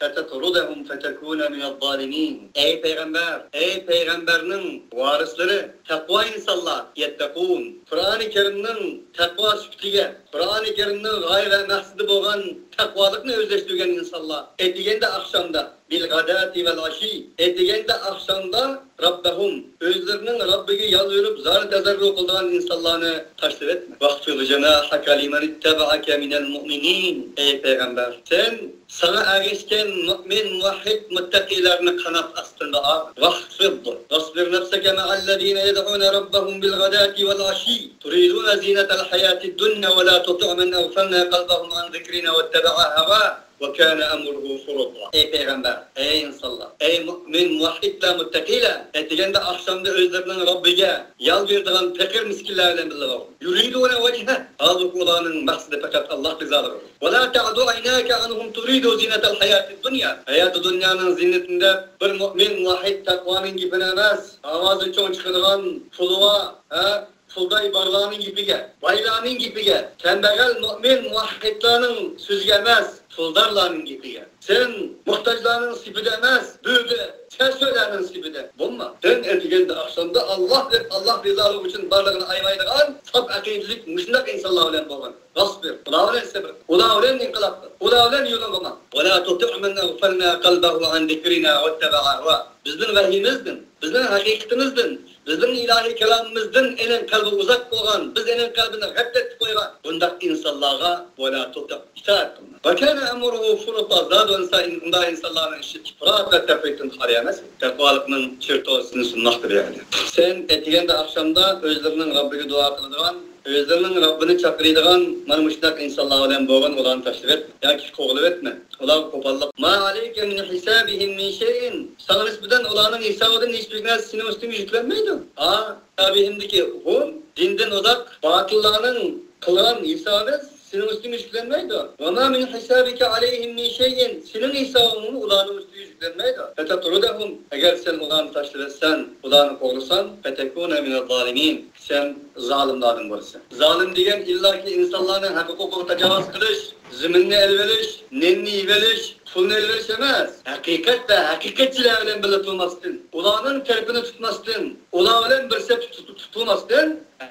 فتطردهم فتكون من الظالمين. ئەي پەيغەمبەر، ئەي پەيغەمبەرنىڭ ۋارىسلىرى، تەقۋا ئىنسانلار، يەتتەقۇن، قۇرئانى كەرىمنىڭ تەقۋا سۈپىتىگە، قۇرئانى كەرىمنىڭ غايە ۋە مەقسىتى بولغان تەقۋالىقنى ئۆزلەشتۈرگەن ئىنسانلار، ئەتىگەندە ئاخشامدا، بالغداة والعشي، ئەتىگەندە ئاخشامدا ربهم، ئۆزلىرىنىڭ رەببىگە يالۋۇرۇپ زار تەزەررۇ قىلىدىغان ئىنسانلارنى تاشلىۋەتمە. واخفض جناحك لمن اتبعك من المؤمنين. ئەي پەيغەمبەر، سەن ساڭا ئەگەشكەن مۇئمىن، مۇۋەھھىد، مۇتتەقىلەرنى قانات ئاستىدا ئال. واخفض. واصبر نفسك مع الذين يدعون ربهم بالغداة والعشي يريدون زينة الحياة الدنيا ولا تطع من أغفلنا قلبه عن ذكرنا واتبع هواه وكان أمره فرطا. ئەي پەيغەمبەر، ئەي ئىنسانلار، ئەي مۇئمىن، مۇۋەھھىدلەر، مۇتتەقىلەر، ئەتىگەندە ئاخشامدا ئۆزلىرىنىڭ رەببىگە يالۋۇرىدىغان پەقىر مىسكىنلەر بىلەن بىللە بولغىن. يريدون وجهه. ھالبۇكى، ئۇلارنىڭ مەقسىتى پەقەت ئاللاھ رىزالىقىدۇر. ولا تعد عيناك عنهم تريد زينة الحياة الدنيا. ھاياتى دۇنيانىڭ زىننىتىنى دەپ، بىر مۇئمىن، مۇۋەھھىد، تەقۋانىڭ گېپىنى ئەمەس، ئاۋازى چوڭ چىقىدىغان، پۇلى بار، ھە، پۇلداي بارلارنىڭ گېپىگە، بايلارنىڭ گېپىگە، كەمبەغەل مۇئمىن، مۇۋەھھىدلارنىڭ سۆزىگە ئەمەس، پۇلدارلارنىڭ گېپىگە. سەن موھتاجلارنىڭ سېپىدە ئەمەس، بۆگە، سەرسۆلەرنىڭ سېپىدە بولما. سەن ئەتىگەندە ئاخشامدا ئاللاھ دەپ، ئاللاھ رىزالىقى ئۈچۈن بارلىقىنى ئايىمايدىغان ساپ ئەقىدىلىك مۇشۇنداق ئىنسانلار بىلەن بولغىن. راست بىر، ئۇلار بىلەن سەۋر قىل. ئۇلار بىلەن ئىنقىلاب قىل. ئۇلار بىلەن يولۇڭغا ماڭ. ولا تطع من أغفلنا قلبه عن ذكرنا واتبع هواه. بىزنىڭ ۋەھىيىمىزدىن، بىزنىڭ ھەقىقىتىمىزدىن، بىزنىڭ ئىلاھىي كالامىمىزدىن ئېنىڭ قەلبى ئۇزاق بولغان، بىز ئېنىڭ قەلبىنى غەپلەتتە قويغان بۇنداق ئىنسانلارغا ولا تۇتىئ، ئىتائەت قىلما. وكان أمره فرطا، زادى بولمىسا ئۇنداق ئىنسانلارنىڭ ئىشى ئىپراط ۋە تەپرىتتىن خالىي ئەمەس. تەقۋالىقنىڭ چېرتوسىنى سۇنماقتا بۇ يەردە. سەن ئەتىگەندە ئاخشامدا ئۆزلىرىنىڭ رەببىگە دۇئا قىلىدىغان، ئۆزلىرىنىڭ رەببىنى چاقىرىدىغان مانا مۇشۇنداق ئىنسانلار بىلەن بولغىن، ئۇلارنى تاشلىۋەتمە ياكى قوغلىۋەتمە. ئۇلارغا قوپاللىق. ما عليك من حسابهم من شيء. ساڭا نىسبەتەن ئۇلارنىڭ ھېسابىدىن ھېچبىر نەرسە سېنىڭ ئۈستۈڭگە يۈكلەنمەيدۇ. ھا، ھېسابىھىمدىكى ھۇم، دىندىن ئۇزاق، باتىللارنىڭ قىلغان ھېسابى سېنىڭ ئۈستۈڭگە يۈكلەنمەيدۇ. وما من حسابك عليهم من شيء. سېنىڭ ھېسابىڭمۇ ئۇلارنىڭ ئۈستىگە يۈك بەرمەيدۇ. فتطردهم، ئەگەر سەن ئۇلارنى تاشلىۋەتسەڭ، ئۇلارنى قوغلىساڭ، فتكون من الظالمين، سەن زالىملاردىن بولىسەن. زالىم دېگەن ئىللاكى ئىنسانلارنىڭ ھەققىگە تاجاۋۇز قىلىش، زېمىننى ئېلىۋېلىش، نېنىنى يېۋېلىش، پۇلنى ئېلىۋېلىش ئەمەس. ھەقىقەت ۋە ھەقىقەتچىلەر بىلەن بىللە تۇرماستىن، ئۇلارنىڭ تەرىپىنى تۇتماستىن، ئۇلار بىلەن بىر سەپتە تۇت-، تۇتۇلماستىن،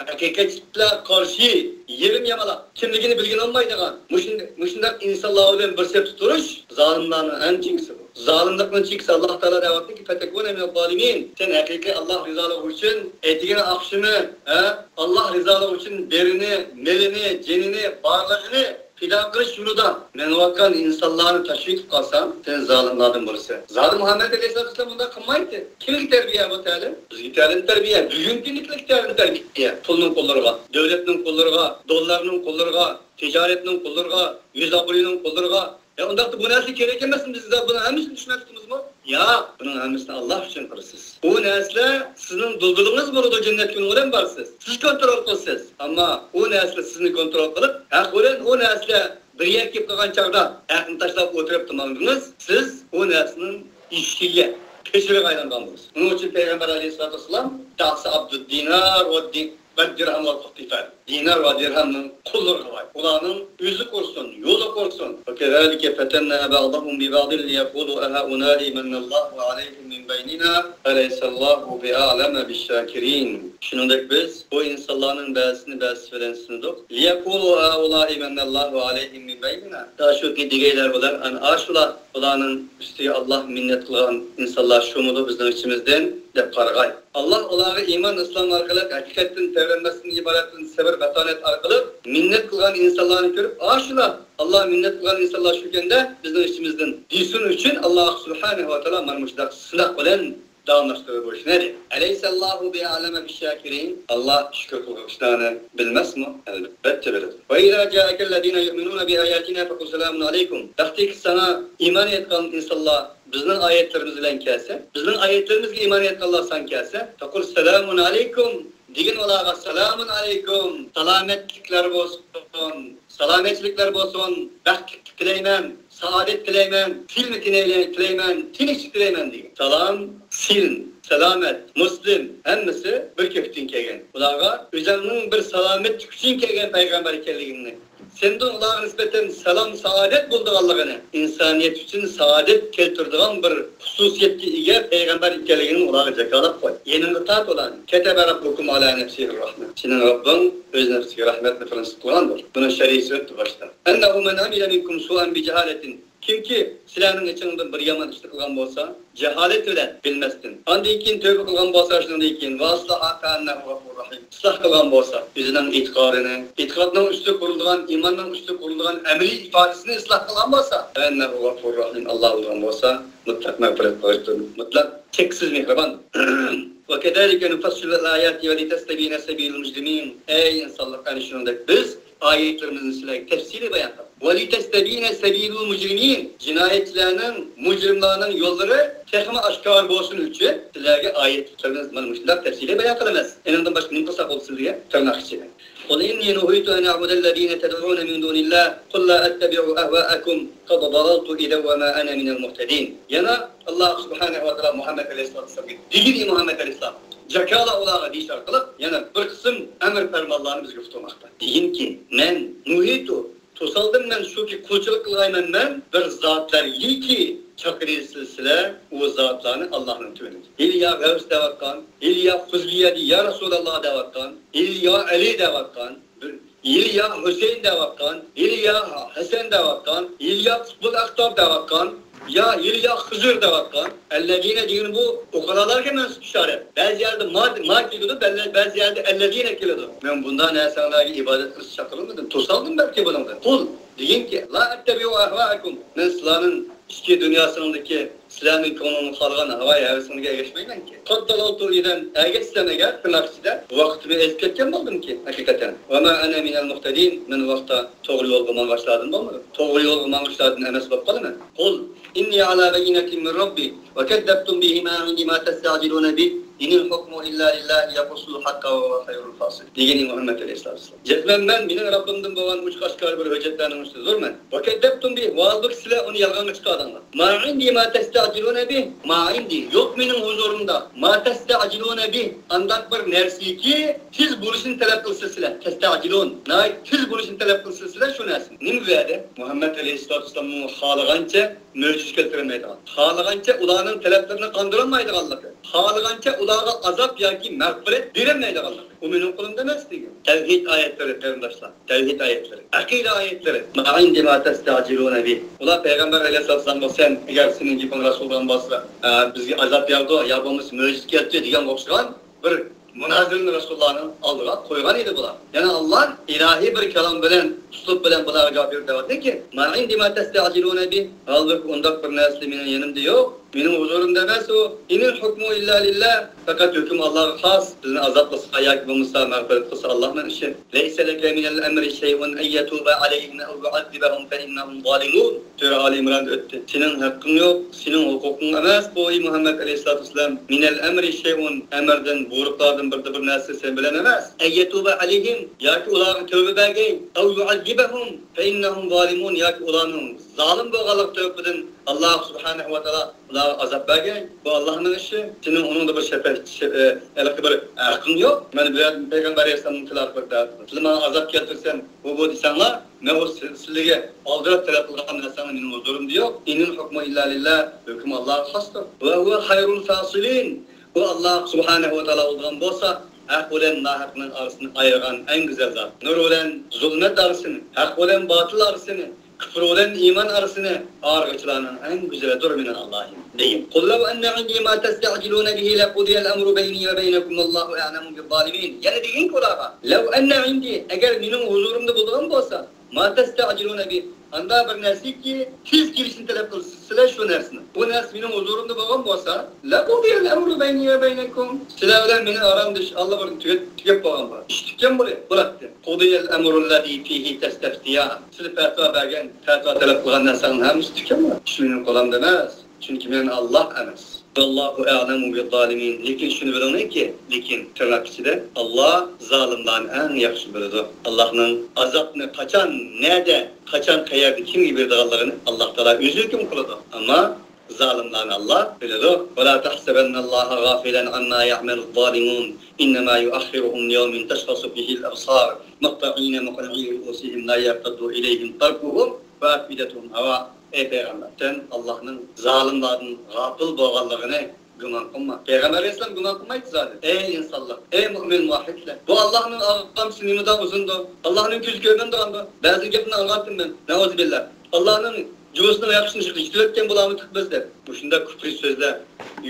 ھەقىقەتچىلەرگە قارشى يېرىم يامالاق، كىملىكىنى بىلگىلى بولمايدىغان مۇشۇن-، مۇشۇنداق ئىنسانلار بىلەن بىر سەپتە تۇرۇش زالىملارنىڭ ئەڭ چىڭگىسى بۇ. زالىملىقنىڭ چېكىسى، ئاللاھ تائالا دەۋاتىدۇكى، فتكون من الظالمين. سەن ھەقىقىي ئاللاھ رىزالىقى ئۈچۈن ئەتىگىنى ئاخشىمى، ھە، ئاللاھ رىزالىقى ئۈچۈن بېرىنى، مېلىنى، جېنىنى، بارلىقىنى پىدا قىلىش يولىدا مېڭىۋاتقان ئىنسانلارنى تاشلىۋېتىپ قالساڭ، سەن زالىملاردىن بولىسەن. زادى مۇھەممەد ئەلەيھىسسالام بۇنداق قىلمايتتى. كىمگە تەربىيە بۇ تەلىم؟ بىزگە تەلىم تەربىيە. بۈگۈنكى كۈنلۈكلۈك تەلىم تەربىيە. پۇلنىڭ قۇللىرىغا، دۆلەتنىڭ قۇللىرىغا، تىجارەتنىڭ قۇللىرىغا، يۈز ئابرۇينىڭ قۇللىرىغا. يا ئۇنداقتا بۇ نەرسە كېرەك ئەمەسمۇ؟ بىز بۇنىڭ ھەممىسىنى چۈشىنىۋاتىمىزمۇ؟ ياق، بۇنىڭ ھەممىسىنى ئاللاھ ئۈچۈن قىلىسىز. ئۇ نەرسىلەر سىزنىڭ دۇلدۇلىڭىز بولىدۇ، جەننەتكە ئۇنىڭ بىلەن بارىسىز. سىز كونترول قىلىسىز. ئەمما ئۇ نەرسىلەر سىزنى كونترول قىلىپ، ھەق بىلەن ئۇ نەرسىلەر بىر يەرگە كېلىپ قالغان چاغدا ھەقنى تاشلاپ ئولتۇرۇپ تۇرماڭلىڭىز، سىز ئۇ نەرسىنىڭ ئىشىكىگە، پېشىغا ئايلانغان بولىسىز. ئۇنىڭ ئۈچۈن پەيغەمبەر ئەلەيھىسسالاتۇ ۋەسسالام تاقسى ئابدۇ دىنار ۋە دى-، ۋە دىرھام ۋە قۇتىفەر. دىنار ۋە دىرھامنىڭ قۇللىرىغا بار. ئۇلارنىڭ ئۆزى قۇرسۇن، يولى قۇرسۇن. وكذلك فتنا بعضهم ببعض ليقولوا أهؤلاء من الله عليهم من بيننا أليس الله بأعلم بالشاكرين. شۇنىڭدەك بىز بۇ ئىنسانلارنىڭ بەزىسىنى بەزىسى بىلەن سىنىدۇق. ليقولوا أهؤلاء من الله عليهم من بيننا. شۇكى دېگەيلەر بۇلار، ئەنە ئاشۇلار، بۇلارنىڭ ئۈستىگە ئاللاھ مىننەت قىلغان ئىنسانلار شۇمىدۇ بىزنىڭ ئىچىمىزدىن دەپ قارىغاي. ئاللاھ ئۇلارغا ئىمان ئىسلام ئارقىلىق ھەقىقەتتىن تەۋرەنمەستىن ئىبارەتتىن سەبر مەتانەت ئارقىلىق مىننەت قىلغان ئىنسانلارنى كۆرۈپ، ئاشۇلار، ئاللاھ مىننەت قىلغان ئىنسانلار شۇكەندە بىزنىڭ ئىچىمىزدىن دېسۇن ئۈچۈن، ئاللاھ سۇبھانەھۇ ۋە تائالا مانا مۇشۇنداق سىناق بىلەن داۋاملاشتۇرۇۋېرىشنى دېدى. أليس الله بأعلم بالشاكرين؟ ئاللاھ شۈكۈر قىلغۇچىلارنى بىلمەسمۇ؟ ئەلۋەتتە بىلىدۇ. وإذا جاءك الذين يؤمنون بآياتنا فقل سلام عليكم. ۋاقتىكى ساڭا ئىمان ئېيتقان ئىنسانلار بىزنىڭ ئايەتلىرىمىز بىلەن كەلسە، بىزنىڭ ئايەتلىرىمىزگە ئىمان ئېيتقانلار ساڭا كەلسە، فقل سلام عليكم دېگىن ئۇلارغا، سلام عليكم، سالامەتلىكلەر بولسۇن، سالامەتچىلىكلەر بولسۇن، بەختلىك تىلەيمەن، سائادەت تىلەيمەن، سىلمۇ تىلەيمەن، تىنچلىق تىلەيمەن دېگەن. سالام، سىلم، سالامەت، مۇسلىم ھەممىسى بىر كۆكتىن كەلگەن. ئۇلارغا ئۆزۈڭنىڭ بىر سالامەتلىك ئۈچۈن كەلگەن پەيغەمبەر ئىكەنلىكىڭنى، سەندىن ئۇلارغا نىسبەتەن سالام، سائادەت بولىدىغانلىقىنى، ئىنسانىيەت ئۈچۈن سائادەت كەلتۈرىدىغان بىر خۇسۇسىيەتكە ئىگە پەيغەمبەر ئىكەنلىكىڭنى ئۇلارغا جاكارلاپ قوي. يېنىڭغا تارت ئۇلارنى. كتب ربكم على نفسه الرحمة. سېنىڭ رەببىڭ ئۆز نەپسىگە رەھمەتنى پرىنسىپ قىلغاندۇر. بۇنىڭ شەرھىسى ئۆتتى باشتا. أنه من عمل منكم سوءا بجهالة. كىمكى سىلەرنىڭ ئىچىڭدىن بىر يامان ئىشنى قىلغان بولسا، جاھالەت بىلەن، بىلمەستىن، ئاندىن كېيىن تەۋبە قىلغان بولسا، شۇنىڭدىن كېيىن، وأصلح فإنه غفور رحيم، ئىسلاھ قىلغان بولسا، ئۆزىنىڭ ئېتىقادىنى، ئېتىقادنىڭ ئۈستىگە قۇرۇلىدىغان، ئىماننىڭ ئۈستىگە قۇرۇلىدىغان ئەمەلىي ئىپادىسىنى ئىسلاھ قىلغان بولسا، فإنه غفور رحيم، ئاللاھ بولغان بولسا مۇتلەق مەغپىرەت قىلغۇچىدۇر، مۇتلەق چەكسىز مېھرىبان. وكذلك نفصل الآيات ولتستبين سبيل المجرمين. ئەي ئىنسانلار، ئەنە شۇنىڭدەك بىز ئايەتلىرىمىزنى سىلەرگە تەپسىلىي بايان قىلدۇق. ولتستبين سبيل المجرمين. جىنايەتچىلەرنىڭ، مۇجرىملارنىڭ يوللىرى تېخىمۇ ئاشكارا بولسۇن ئۈچۈن سىلەرگە ئايەتلىرىمىزنى مانا مۇشۇنداق تەپسىلىي بايان قىلىمىز. ئېنىڭدىن باشقا نېمە قىلساق بولدى سىلەرگە؟ تىرناق ئىچىدە. قل إني نهيت أن أعبد الذين تدعون من دون الله قل لا أتبع أهواءكم قد ضللت إذا وما أنا من المهتدين. يەنە ئاللاھ سۇبھانەھۇ ۋە تائالا مۇھەممەد ئەلەيھىسسالام دېگىن، ئەي مۇھەممەد ئەلەيھىسسالام، جاكارلا ئۇلارغا دېيىش ئارقىلىق يەنە بىر قىسىم ئەمر پەرمانلارنى بىزگە ئۇقتۇرماقتا. دېگىنكى، مەن نۇھىتۇ، توسالدىم مەن شۇكى قۇلچىلىق قىلغايمەن مەن بىر زاتلارغىكى چاقىرىسىلەر، ئۇ زاتلارنى ئاللاھنىڭ تۆۋىنىدە. ھىل يا غەۋس دەۋاتقان، ھىل يا خۇزلىيەدى يا رەسۇلاللاھ دەۋاتقان، ھىل يا ئەلى دەۋاتقان، بىر ھىل يا ھۈسەيىن دەۋاتقان، ھىل يا ھەسەن دەۋاتقان، ھىل يا قۇتبۇل ئەقتاب دەۋاتقان، يا ھىل يا خىزىر دەۋاتقان. ئەللەزىنە دېگىنى بۇ ئۇقرالارغا مەنسۇپ ئىشارەت. بەزى يەردە ما، ما كېلىدۇ، بەللە-، بەزى يەردە ئەللەزىنە كېلىدۇ. مەن بۇنداق نەرسەڭلارغا ئىبادەت قىلىشقا چاقىرىلمىدىم، توسالدىم بەلكى بۇنىڭدىن. قۇل، دېگىنكى، لا ئەتتەبىئۇ ئەھۋائەكۇم، مەن سىلەرنىڭ ئىچكى دۇنياسىڭدىكى سىلەرنىڭ كۆڭلۈڭ خالىغان ھاۋايى ھەۋىسىڭىزگە ئەگەشمەيمەنكى. قد ضللت إذا، ئەگەشسەم ئەگەر، تىرناق ئىچىدە، ۋاقتىمنى ئېزىپ كەتكەن بولدۇمكى، ھەقىقەتەن. وما أنا من المهتدين، مەن ۋاقىتتا توغرا يولغا ماڭغۇچىلاردىن بولمىدىم. توغرا يولغا ماڭغۇچىلاردىن ئەمەس بولۇپ قالىمەن. قل إني على بينة من ربي وكذبتم به ما عندي ما تستعجلون به إن الحكم إلا لله يقص الحق وهو خير الفاصلين. دېگىنى مۇھەممەد ئەلەيھىسسالاتۇ ۋەسسالام. جەزمەن مەن مېنىڭ رەببىمدىن بولغان ئوچۇق ئاشكارا بىر ھۆججەتلەرنىڭ ئۈستىدە زورمەن. وكذبتم به، ۋە ھالبۇكى سىلەر ئۇنى يالغانغا چىقاردىڭلار. ما عندي ما تستعجلون به، ما عندي، يوق مېنىڭ ھۇزۇرۇمدا، ما تستعجلون به، ئانداق بىر نەرسىكى، تېز بولۇشىنى تەلەپ قىلىسىز سىلەر. تەستەئجىلۇن، ناھايىتى تېز بولۇشىنى تەلەپ قىلىسىز سىلەر شۇ نەرسىنى. نېمە بۇ يەردە؟ مۇھەممەد ئەلەيھىسسالاتۇ ۋەسسالامنىڭ خالىغانچە مۆجىزە كەلتۈرەلمەيدىغان، خالىغانچە ئۇلارنىڭ تەلەپلىرىنى قاندۇرالمايدىغانلىقى، خالىغانچە ئۇلارغا ئازاب ياكى مەغپىرەت بېرەلمەيدىغانلىقى. ئۇ مېنىڭ قولۇمدا ئەمەس دېگەن. تەۋھىد ئايەتلىرى قېرىنداشلار، تەۋھىد ئايەتلىرى، ئەقىدە ئايەتلىرى. ما عندي ما تستعجلون به. ئۇلار پەيغەمبەر ئەلەيھىسسالامغا سەن ئەگەر سېنىڭ گېپىڭ راست بولغان بولسا، ئە، بىزگە ئازاب بەردى يا بولمىسا مۆجىزە كەلتى دېگەنگە ئوخشىغان بىر مۇنازىرىنى رەسۇلۇللانىڭ ئالدىغا قويغان ئىدى بۇلار. يەنى ئاللا ئىلاھىي بىر كالام بىلەن، ئۇسلۇب بىلەن بۇلارغا جاۋاب بېرىپ دەۋاتىدىكى، ما عندي ما تستعجلون به، ھالبۇكى ئۇنداق بىر نەرسە مېنىڭ يېنىمدا يوق، مېنىڭ ھۇزۇرۇمدا ئەمەس ئۇ. إن الحكم إلا لله، پەقەت ھۆكۈم ئاللاغا خاس. بىزنى ئازابلىسا ياكى بولمىسا مەغپىرەت قىلسا ئاللانىڭ ئىشى. ليس لك من الأمر شيء أن يتوب عليهم أو يعذبهم فإنهم ظالمون. سۈرە ئالى ئىمراندا ئۆتتى. سېنىڭ ھەققىڭ يوق، سېنىڭ ھوقۇقۇڭ ئەمەس بۇ، ئەي مۇھەممەد ئەلەيھىسسالاتۇ ۋەسسالام. من الأمر شيء، ئەمىردىن، بۇيرۇقلاردىن بىردە بىر نەرسە سەن بىلەن ئەمەس. أن يتوب عليهم، ياكى ئۇلارغا تەۋبە بەرگەي. أو يعذبهم فإنهم ظالمون، ياكى ئۇلارنىڭ زالىم بولغانلىقى تەرىپىدىن ئاللا سۇبھانەھۇ ۋە تائالا ئۇلارغا ئازاب بەرگەي. بۇ ئاللانىڭ ئىشى. سېنىڭ ئۇنىڭدا بىر شەپەت، شەپ-، ئە، ھېلىقى بىر ھەققىڭ يوق. مەن بۇ يەردە پەيغەمبەر ئەلەيھىسسالامنىڭ خىلاپىدا، سىلەر ماڭا ئازاب كەلتۈرسەڭ، بۇ، بۇ دېسەڭلار، مەن ئۇ سىل-، سىلىگە ئالدىراپ تەلەپ قىلغان نەرسەڭلار مېنىڭ ھۇزۇرۇمدا يوق. إن الحكم إلا لله، ھۆكۈم ئاللاغا خاستۇر. وهو خير الفاصلين، بۇ ئاللا سۇبھانەھۇ ۋە تائالا بولىدىغان بولسا، ھەق بىلەن ناھەقنىڭ ئارىسىنى ئايرىغان ئەڭ گۈزەل زات. نۇر بىلەن زۇلمەت ئارىسىنى، ھەق بىلەن باتىل ئارىسىنى، كۇپۇر بىلەن ئىمان ئارىسىنى ئايرىغۇچىلارنىڭ ئەڭ گۈزىلىدۇر مېنىڭ ئاللاھىم، دېگىن. قل لو أن عندي ما تستعجلون به لقضي الأمر بيني وبينكم والله أعلم بالظالمين. يەنە دېگىنكى ئۇلارغا، لو أن عندي، ئەگەر مېنىڭ ھۇزۇرۇمدا بولىدىغان بولسا، ما تستعجلون به، ئاندا بىر نەرسىكى تېز كېلىشىنى تەلەپ قىلىسىز سىلەر شۇ نەرسىنى. بۇ نەرسە مېنىڭ ھۇزۇرۇمدا بولغان بولسا، لقضي الأمر بيني وبينكم، سىلەر بىلەن مېنىڭ ئارامدا ئىش ئاللىبۇرۇن تۈگەپ، تۈگەپ بولغان بولاتتى. قضي الأمر الذي فيه تستفتيان، سىلەر پەتىۋا بەرگەن، پەتىۋا تەلەپ قىلغان نەرسەڭنىڭ ھەممىسى تۈگەپ بولدى. ئىش مېنىڭ قولۇمدا ئەمەس. چۈنكى مەن ئاللا ئەمەس. والله أعلم بالظالمين. لېكىن شۇنى بىلىڭلاركى، لېكىن تىرناق ئىچىدە، ئاللا زالىملارنى ئەڭ ياخشى بىلىدۇ. ئاللانىڭ ئازابنى قاچان، نەدە، قاچان، قەيەردە، كىمگە بېرىدىغانلىقىنى ئاللا تائالا ئۆزى ھۆكۈم قىلىدۇ. ئەمما زالىملارنى ئاللا بىلىدۇ. ولا تحسبن الله غافلا عما يعمل الظالمون إنما يؤخرهم ليوم تشخص فيه الأبصار مهطعين مقنعي رؤوسهم لا يرتد إليهم طرفهم وأفئدتهم هواء. ئەي پەيغەمبەر، سەن ئاللانىڭ زالىملاردىن غاپىل بولغانلىقىنى گۇمان قىلما. پەيغەمبەر ئەلەيھىسسالام گۇمان قىلمايتتى زادى. ئەي ئىنسانلار، ئەي مۇئمىن مۇۋەھھىدلەر، بۇ ئاللانىڭ ئاغامچىسى نېمىدەر ئۇزۇندۇر؟ ئاللانىڭ كۆزى كۆرمەمدۇ ئاندۇ؟ بەزى گەپنى ئاڭلاتتىم مەن. نەئۇزۇبىللا. ئاللانىڭ جۇمۇسىنىڭ ياقىسىنى يېتىۋەتكەن بولامىدۇق بىز دەپ. مۇشۇنداق كۇپرى سۆزلەر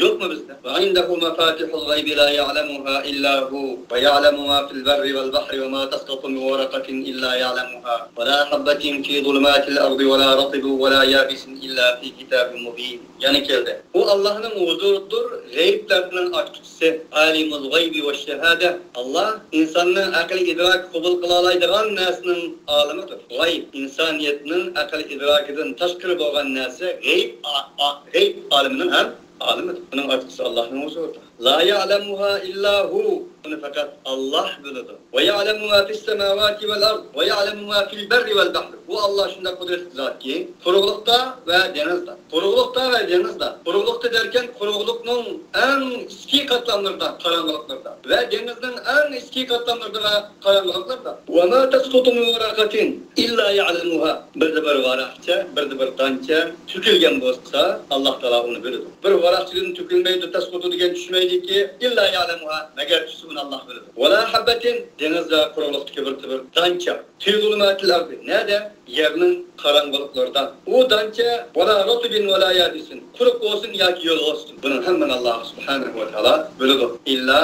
يوقمۇ بىزدە؟ وعنده مفاتح الغيب لا يعلمها إلا هو ويعلم ما في البر والبحر وما تسقط من ورقة إلا يعلمها ولا حبة في ظلمات الأرض ولا رطب ولا يابس إلا في كتاب مبين. يەنە كەلدى. ئۇ ئاللانىڭ ھۇزۇرىدۇر، غەيىبلەرنىڭ ئاچقۇچىسى. عالم الغيب والشهادة. ئاللا ئىنساننىڭ ئەقىل ئىدراكى قوبۇل قىلالايدىغان نەرسىنىڭ ئالىمىدۇر. غەيب، ئىنسانىيەتنىڭ ئەقىل ئىدراكىدىن تاشقىرى بولغان نەرسە غەيب، ئا-، ئا-، غەيب ئالىمىنىڭ ھەم ئالىمىدۇر. ئۇنىڭ ئاچقۇچىسى ئاللانىڭ ھۇزۇرىدا. لا يعلمها إلا هو. ئۇنى پەقەت ئاللا بىلىدۇ. ويعلم ما في السماوات والأرض ويعلم ما في البر والبحر. بۇ ئاللا شۇنداق قۇدرەتلىك زاتكى، قۇرۇقلۇقتا ۋە دېڭىزدا. قۇرۇقلۇقتا ۋە دېڭىزدا. قۇرۇقلۇقتا دەركەن، قۇرۇقلۇقنىڭ ئەڭ ئىچكى قاتلاملىرىدا، قاراڭغۇلۇقلىرىدا. ۋە دېڭىزنىڭ ئەڭ ئىچكى قاتلاملىرىدا ۋە قاراڭغۇلۇقلىردا. وما تسقط من ورقة إلا يعلمها. بىردە بىر ۋاراقچە، بىردە بىر دانچە تۆكۈلگەن بولسا، ئاللا تائالا ئۇنى بىلىدۇ. بىر ۋاراقچىدىن تۆكۈلمەيدۇ، تسقط دېگەن چۈشمەيدۇكى، إلا يعلمها، مەگەر چۈشسە ئۇنى ئاللا بىلىدۇ. ولا حبة، دېڭىز ۋە قۇرۇقلۇقتىكى بىردە بىر دانچە. في ظلمات الأرض، نەدە؟ يەرنىڭ قاراڭغۇلۇقلىرىدا. ئۇ دانچە، ولا رطب ولا يابس، قۇرۇق بولسۇن ياكى ھۆل بولسۇن، بۇنىڭ ھەممىنى ئاللا سۇبھانەھۇ ۋە تائالا بىلىدۇ. إلا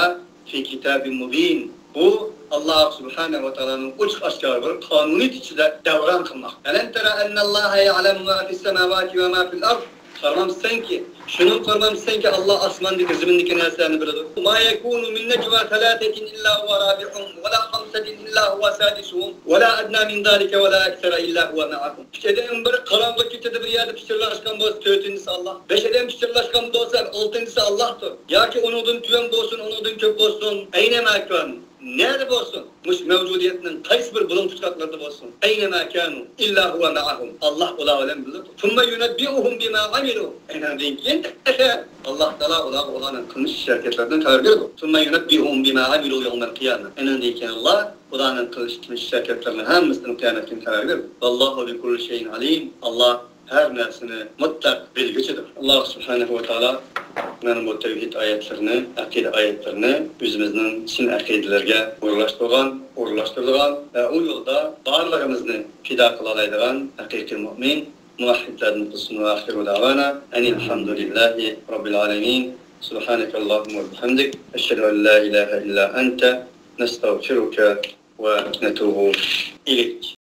في كتاب مبين. بۇ ئاللا سۇبھانەھۇ ۋە تائالانىڭ ئوچۇق ئاشكارا بىر قانۇنىيىتى ئىچىدە دەۋران قىلماق. ألم تر أن الله يعلم ما في السماوات وما في الأرض. قارىمامسەنكى، شۇنىڭغا قارىمامسەنكى، ئاللا ئاسماندىكى، زېمىندىكى نەرسىلەرنى بىلىدۇ. ما يكون من نجوى ثلاثة إلا هو رابعهم ولا خمسة إلا هو سادسهم ولا أدنى من ذلك ولا أكثر إلا هو معهم. ئۈچ ئادەم بىر قاراڭغۇ كېچىدە بىر يەردە پىچىرلاشقان بولسا، تۆتىنچىسى ئاللا. بەش ئادەم پىچىرلاشقان بولسا، ئالتىنچىسى ئاللاھتۇر. ياكى ئۇنىڭدىن تۆۋەن بولسۇن، ئۇنىڭدىن كۆپ بولسۇن، ئەينەما كانۇ، نەدە بولسۇن، مۇشۇ مەۋجۇدىيەتنىڭ قايسى بىر بۇلۇڭ پۇچقاقلىرىدا بولسۇن، ئەينەما كانۇ، ئىللا ھۇۋە مەئەھۇم، ئاللا ئۇلار بىلەن بىللە. ثم ينبئهم بما عملوا، ئەنىڭدىن كېيىن ئاللا تائالا ئۇلارغا ئۇلارنىڭ قىلمىش ئىش ھەرىكەتلىرىدىن خەۋەر بېرىدۇ. ثم ينبئهم بما عملوا يوم القيامة، ئەنىڭدىن كېيىن ئاللا ئۇلارنىڭ قىلمىش ئىش ھەرىكەتلىرىنىڭ ھەممىسىدىن قىيامەت كۈنى خەۋەر بېرىدۇ. والله بكل شيء عليم، ئاللا ھەر نەرسىنى مۇتلەق بىلگۈچىدۇر. ئاللا سۇبھانەھۇ ۋە تائالا مانا بۇ تەۋھىد ئايەتلىرىنى، ئەقىدە ئايەتلىرىنى ئۆزىمىزنىڭ چىن ئەقىدىلىرىگە ئورۇنلاشتۇرغان، ئورۇنلاشتۇرىدىغان ۋە ئۇ يولدا بارلىقىمىزنى پىدا قىلالايدىغان ھەقىقىي مۇئمىن، مۇۋەھھىدلەردىن قىلسۇن. ۋە ئاخىرۇ دەۋانا ئەنىل ھەمدۇلىللاھى رەببىل ئالەمىن. سۇبھانەكەللاھۇممە ۋە بىھەمدىك. ئەشھەدۇ ئەن لا ئىلاھە ئىللا ئەنتە. نەستەغفىرۇكە ۋە نەتۇبۇ ئىلەيك.